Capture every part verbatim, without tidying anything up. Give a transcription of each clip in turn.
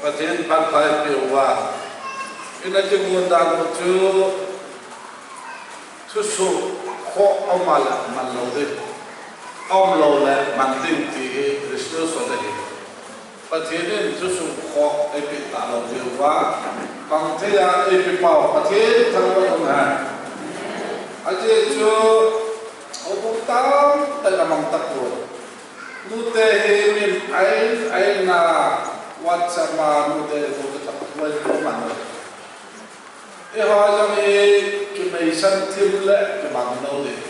Pathen phatthei peuva. Ina kimun dan u chu thusuh khoh aum le man lou ding. Aum lou le man ding ti hi resolution ahi. Pathen in thusuh khoh eipeh talou diuva, bang thei a eipeh pau Pathen thangvah in umhen. Ajeh chu houbung tamtah in amang tapoi. Nute hi min ain ain a WhatsApp a nute hi thu kitapui man. Eiho jong hi kimeisan thim le kimang lou ding.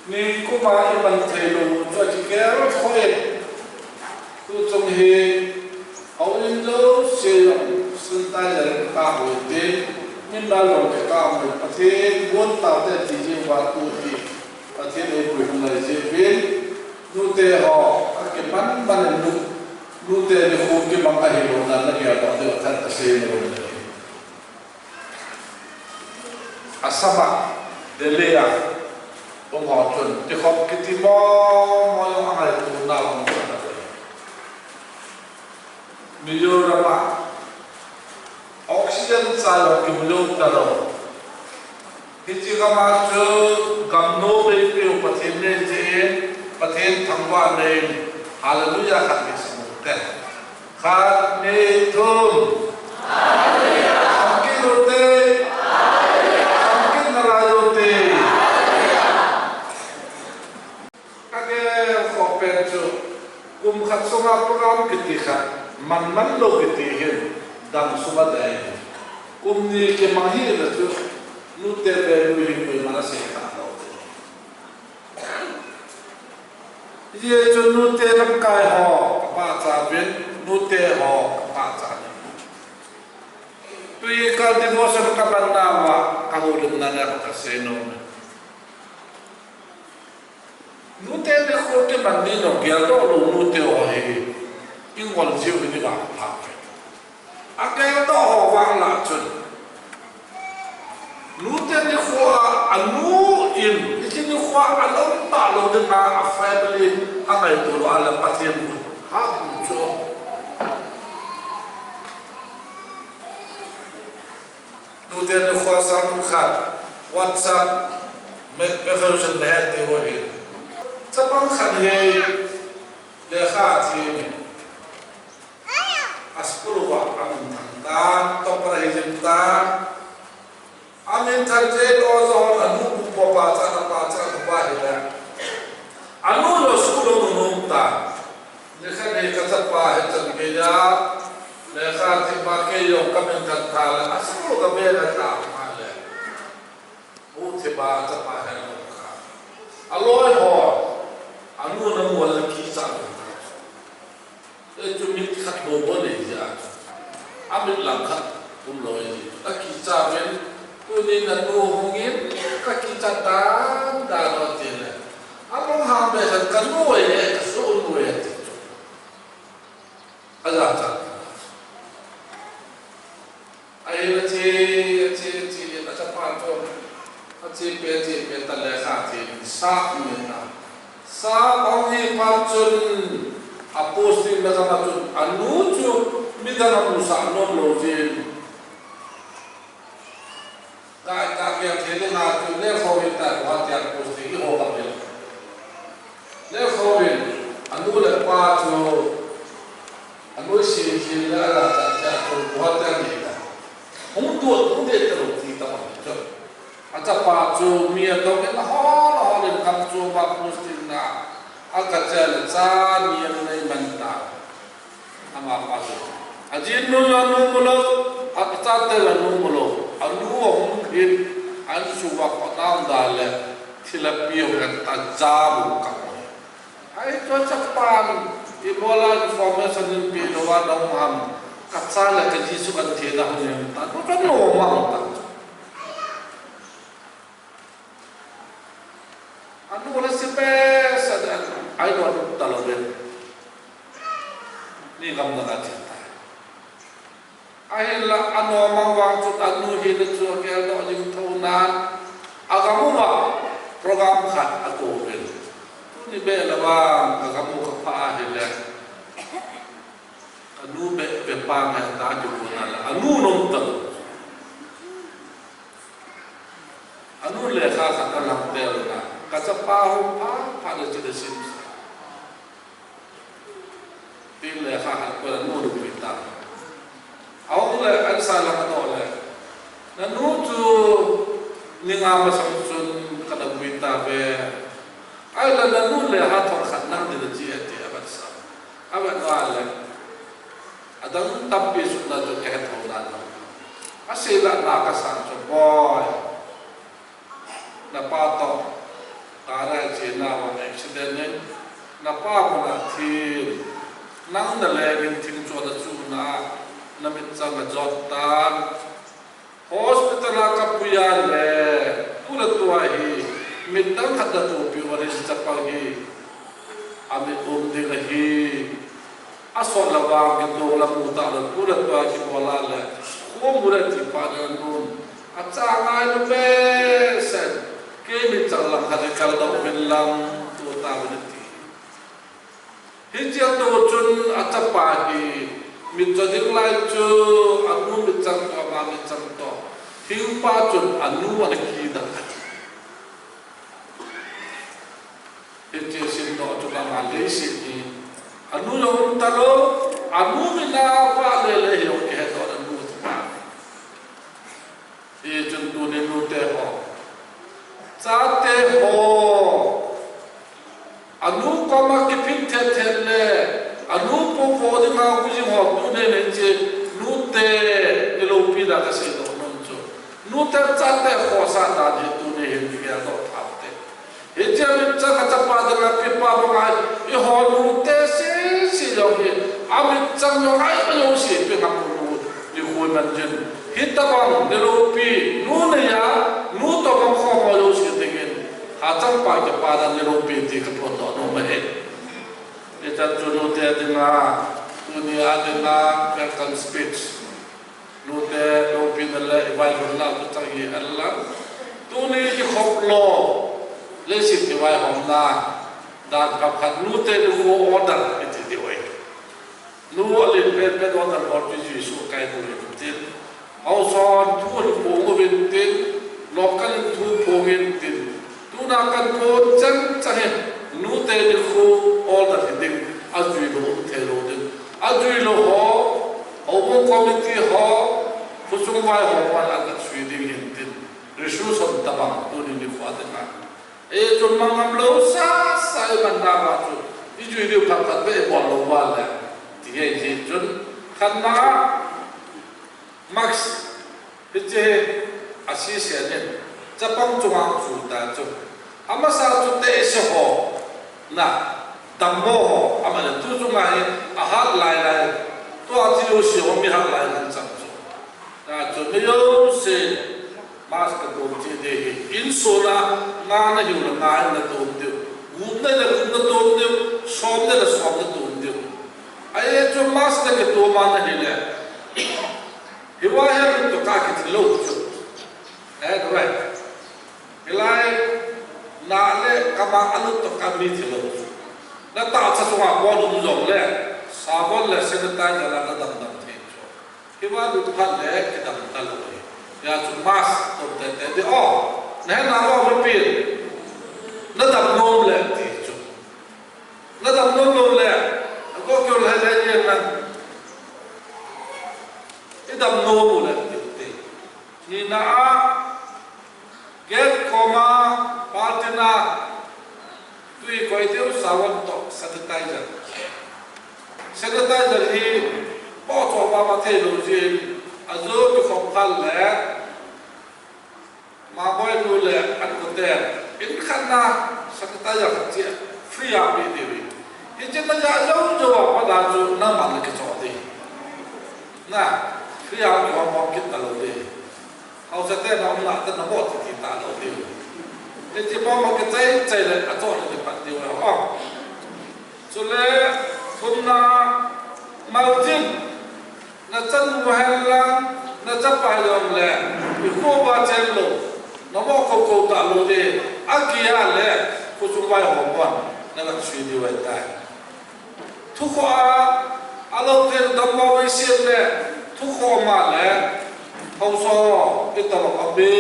Nikum a iman thei lou chu akikhel khoi. Tuchung hi houin jouse jong sanitizer in kahui tin, min la jong kikah in, Pathen bon taute ti jing uva tu hi Pathen eipui hung lai jeh uvin, nute ho akiman man in nu, nute nikho kimang ahilouna nagel doh diu tah kasei nom e. Assam a, Delhi a um ho chun tikhop kiti momo jong angaito nau um chu ahi. Mizoram a oxygen cha jong kimu jou talou. Hiche gam a chu gamnom eipeu Pathen nei jeh in, Pathen thangvah nei in, hallelujah khat kisei u hite. Khat, ni, thum. Samkit u hite. Samkit nalai u hite. Kagel khoh pen chu, kum khat sunga program kiti khat man man lou kiti hin, dam sunga dei. Kum ni kimang hile chu, nute value hi koiman asei talou. Hijeh chun nute lamkai ho kapachat uvin, nute ho kapachat uvin. Twi kal devotion kaban nauva kahoulimna le kasei nom e. Nute nikho kiman ni jong geldoh lou nute ho hi ingol jiu hi ni vang pha. Ageldoh ho vang lah chun, nute nikho a anu in, hiche nikho a alom talou dinga a family in angaito lou a le Pathen in hah chu. Nute nikho a sang khat, WhatsApp, me, me khat nahet diu ahi. Chapang khat hi lekha athem in. A school uva amin thang tan, topper ahi jeng tan. Amin thang jeh in oja hon anu bu po pachat, apachat, abu pa hile. Anu jong school a aum tan. Nikhat hi kachapa hi chan geiya lekha thempa kei jong kamin thang tha le, a school kavet a ta ma le. Pu thempa chapa hi alo kha. Aloi ho, anu namu le kichat. Hichu mit khat bou bou nei jeh a. Amit lang khat umlou ahi. Akicha uvin, tuni nanu hung in, kakicha dan dan u ati le. Alunghang be khat kanu ahi, kasohnu ahi ati chu. Ajachat. Ahin ache, ache, ache, achapa chu, achepi, achepi, tah le lekha athem in, sa amin a. Sa ahung hi phat chun, a posting na gam a chun, anu chu midang a musah nom lou jeh in. Ngai tah gel thei ding a chu, lekha hou hita, Guwahati a posting iho kha uvin. Lekha hou in, anu le apa chu, anu si si le ala cha cha chu, Guwahati a nei ta. Hung tuat, hung det talou ti tabang chu. Achapa chu mi adong in ahol, ahol in gam chom a posting na. Akacha le cha ni anei man ta. Amapa chu. Ajinu jong anu mulou, achate jong anu mulou. Anu ahung hin, an sung uva khonung da le, thilha pi hung hen ta ja bu ka mo. Ahi chu chapan, ibola information in pe lou a nahung ham, kacha le kaji chu kan thei da hung hen ta, tu kan lo mang ta. Anu le sipe sa de anu, ai lo anu talou ve. Ni gam na ka chin ta. Ahinla anom mang vang chu anu hi le chu ageldoh jing thou nan. Agam uva program khat akou uvin. Tuni be la vang agam u kapha ahile. Pa ngai ta kikona le, anu nom talou. Anu lekha khat alang tel na, kachapa hung pha pha le chule sim. Tin lekha khat ko anu lupui ta. Ahung le, ansa lang adoh le, nanu chu ni nga masang chun kana pui tauve. Ahile nanu lekha thon khat nang ding nachi e, ati, avetsa. Avet uva le, adang tampi sutna chu kahe thou nalou. Asei la na kasang chu, boi, napa toh car a chena uva accident in, napa muna thi in, nang naleng in thing chu ana chu na, namitchang ajot tan. Hospital a kapui a le, tu le tua hi, mit dang khat natopi uva le chapang hi, amit um ding ahi. Asot le vang kitoh la mu talou, tu le tua kibol a le, khu mu le ti pa le nun. Acha ngai lou behseh, kei mitchang lang khat kal dou vin lang, tu tauvin ati. Hichea toh chun achapa hi mitcho ding lai chu, anu mitchang toh, ama mitchang toh, hingpa chun anu ana kidah. Hiche simdoh chu lama leiset hi anu jong um talou, anu mina vale le hi jong kihedoh anu ti pa. Hichun tuni nute ho, chate ho, anu koma kiphin thet thet le, anu popo dinga hung jing ho, tuni hiche nute niloupina kaseidoh nom chu, nute chate khohsah dan hi tuni hin kigeldoh tha ute. Hiche mitchang kachapa dinga pipa banga, eiho nute sese jong hi, amitchang jong ajouse pe ngam lou, nikho man jin. Hitobang niloupi nu neiya, nu toh bang khom ho jouse dingin, hachangpa kipana niloupi ti kaphondoh nom ahi. Hichan chu nute dinga, tunia dinga welcome speech. Nute loupina le ivailhunna chu chang hi alang. Tuni kikhop lou, leiset kivaihomna dan khat khat, nute nikho order iti diu ahi. Nu alen pen pen order hol pi Jesu kainu hintin, haosa thu aphong uvintin, local in thu phong intin, tuna kaphon chang chang hi, nute nikho order hiding, ajui lou um thei lou ding, ajui lou ho, houbung committee ho, khosung vaihom pan agasui ding hintin, resolution tobang tuni nikho a dinga. Eichun mang ngam lou sasa iman nauva chu, ijui diu phat phat beh ibol lou uva le, ti ahi jeh chun, khatna, mask, hiche hi asesen in, chapang chunga chu ta chu. Amasa chu tehse ho, na, dammo ho, amale tu chunga hi, ahat lai lai, tua chu jouse ho mi hat lai lai chang chu. Tua chu mi jouse, mask katom cheh ding ahi. Insung a nga nahiu le nga in natom diu. Gup nahi le gup natom diu. Som nahi le som natom diu. Ahi chu mask nakitom a nahile, hiva hi alut toh kakithi lou chu. Eh, right. Hilai na le kama alut toh kami thi lou chu. Natahsa chunga bol um jongle, sabon le sanitizer a nadam dam thei chu. Hiva lut phat le kidam talou ahi. Hijeh chun mask tom tete ding o. Nahet nalou mipi. Nadam nom le ti chu. Nadam nom lou le. Ako keu le le ye na. Idam nom u le ti te. Nina a, gate koma, baltin a, tui koi diu, sabon toh sanitizer. Sanitizer hi, po cho pa ma thei lou jin, ajo kikhop phat le, Maboi nu le an koten, in khat na sanitizer khat cheh free a pe diu ahi. Hiche naja jou jou a pat a chu nangman nakichoh ding. Na, free a kihom hom kit talou ding. Haosa te na umna te na mo ti ti talou ding. Hiche bou ma kichai chai le achoh le kipat diu ahi. Chule, thumna, maljin. Nachanu hen lang, nachapa jong le, ikho uva chen lou, namo kou kou talou ding, agei a le, khosung vaihom pan, nagasui diu ahitai. Thukhoh a, Alo thei dammo vei siam le, thukhom a le, haosa, i tolop a be,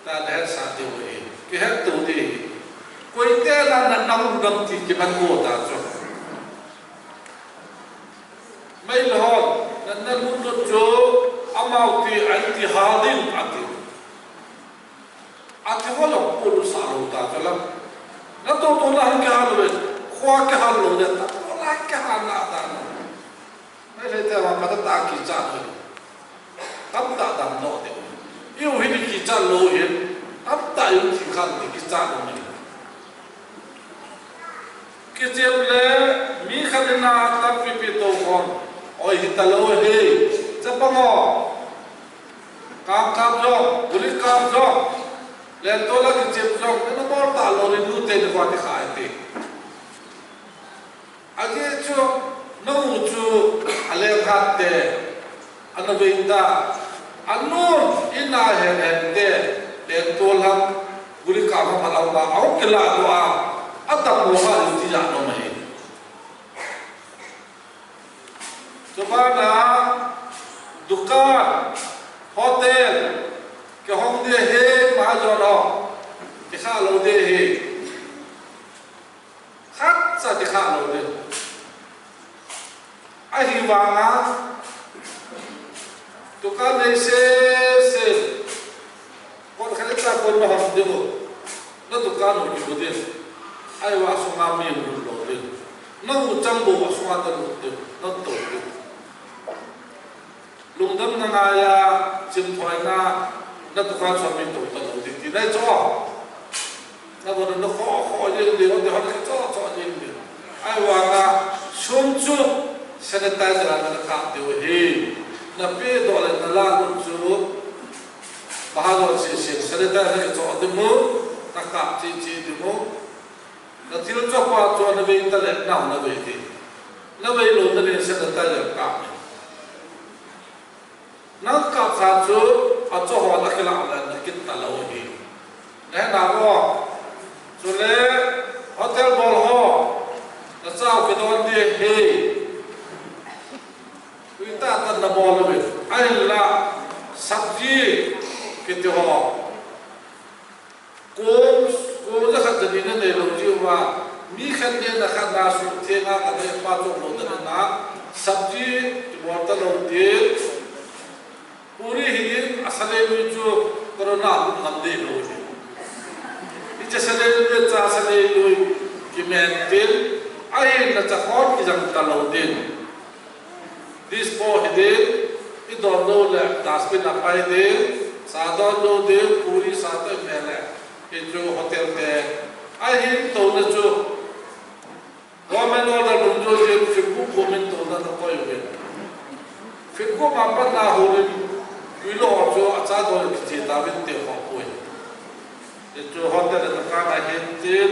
ta le het sa diu hi, kihet tu di. Koite na na nang dam ti kiman ko ta chu. Mai le hon, na na mun do chu, amau ti, an ti hal ding, a ti. Ati ho lo pulu sa lo ta chu la. Na to to la han ke han lo, khua ke han lo de ta, to la ke han na ta na. Mai le te wa ka ta ta kicha lo. Tam ta dam lo de. Iu hi ni kicha lo hi. Tam ta iu ti khan ni kicha lo ni. Kichep le mi khat in a tampi pi to khom. Oi hi ta lo hi. Chapang o. Kam kam jong, guli kam jong. Lentol a kichep jong, na bol ta lo ni nu te ni kwa ti khai ti. Agi chu, na u chu, a leng khat te, ana vei ta. Anun, in a hen hen te, lentol a, guli kam a phalau ba, au kila ko a, a tam mo ha ti ja no mai. Chubana, dukan, hotel, kihong ding ahi, mahajon ho, kikha lou ding ahi. Khatcha kikha lou ding. Ahivanga, dukan nei sese, kon khat cha kon na hong ding u. Na dukan u kibu ding. Ahivang sunga mi lut lou ding. Na u chang bou a sunga ta lut ding. Na tou ding. Lungdamna ngaiya, chimthoina, na dukan sunga mi tou ta lou ding. Ti nai cho. Na bo na kho kho jing ding, na hon cho cho jing ding. Ahivanga, sum chu sanitizer a na kap diu ahi. Na pe doh le na la lut chu. Mahajon sese, sanitizer na cho ding u, na kap chi chi ding u. Na thil chopa chu na vei ta le na na vei ding. Na vei lou na le sanitizer kap. Na kap sa chu, a cho ho na kila le na kit ta lou ahi. Na he na ho. Chule, hotel bol ho. Na chau kidon ding ahi. Ui ta ta na bol ve. Ahinla, sabji kiti ho. Kum, kum ja khat ja ni na nei lou ji uva, mi khat le na khat na su the nga ka nei pa chom lou ta na, sabji kibol ta lou ding. Puri hi ding, a salei lui chu corona lut ngam ding lou ding. Hiche salei lui, cha salei lui, kimen ding, ahin na cha khon kijang ta lou ding. Dispo hi ding, i don lou le dustbin a pai ding, sa don lou ding, puri sa toi me le, hichu hotel te, ahin touna chu, government order lum chu ding, fitgu government touna na koi uvin. Fitgu ma pat na holim, ui lou chu, a cha don kiche ta vin te ho poi. Hichu hotel na ka na hin tin,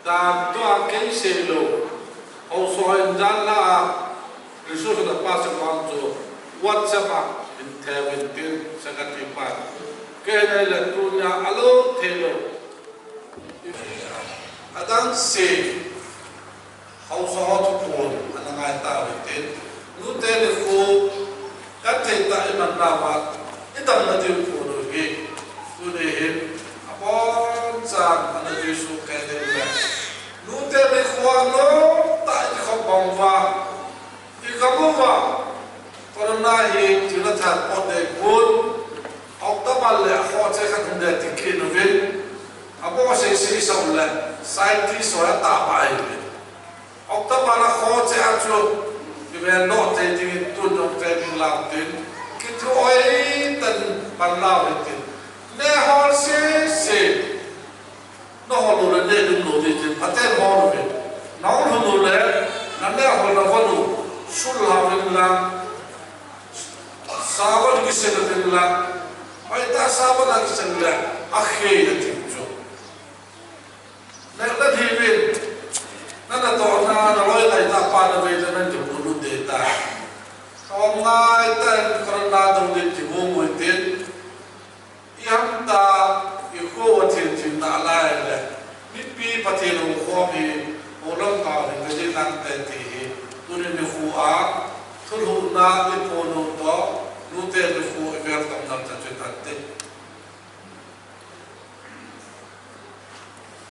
Dan tua kei sei lou. Haosa in dan la a, Jesu na pa sa vang chu, WhatsApp a, in the win tin, secretary pa. Kei nei le tunia a lou thei lou. Adang sei. Haosa ho thu pon, ana ngai tauve tin. Nute nikho, kathei tah iman nauva, idamna diu pon u hi. Tuni hin, abonchan, ana Jesu kei ding le. Nute nikho a lou tah i khop bang uva, i gam uva, Corona hi thil a that pot dei pon, October le a khoche khat hung ding ti kit uvin, aboh sei sei sa u le, scientist ho a tahbeh ahi uvin. October a khoche a chu, kiven doh thei ding in tun jong training lam tin, kithu oi tan pan lau hitin, nehol sese. Na hol lou le neh ding lou ding tin, phaten hol uve. Na hol lou le, na neh hol na von u, sul hal uvin lang, savon kisel uvin lang, hoitah savon a kisel le, akhei na ti chu. Neh na thi uvin, na natohna, na loi lai tah pa na vei le na ti pu lut ding tai. Ka om ngai tah in, corona dong ding ti mu mu tin. Ihamtah, ikho a thil thil nalai le, mipi Pathen houkhom hi, houlam kau hi Jing nante ti hi, tuni nikho a, thulhuhna i phon u toh,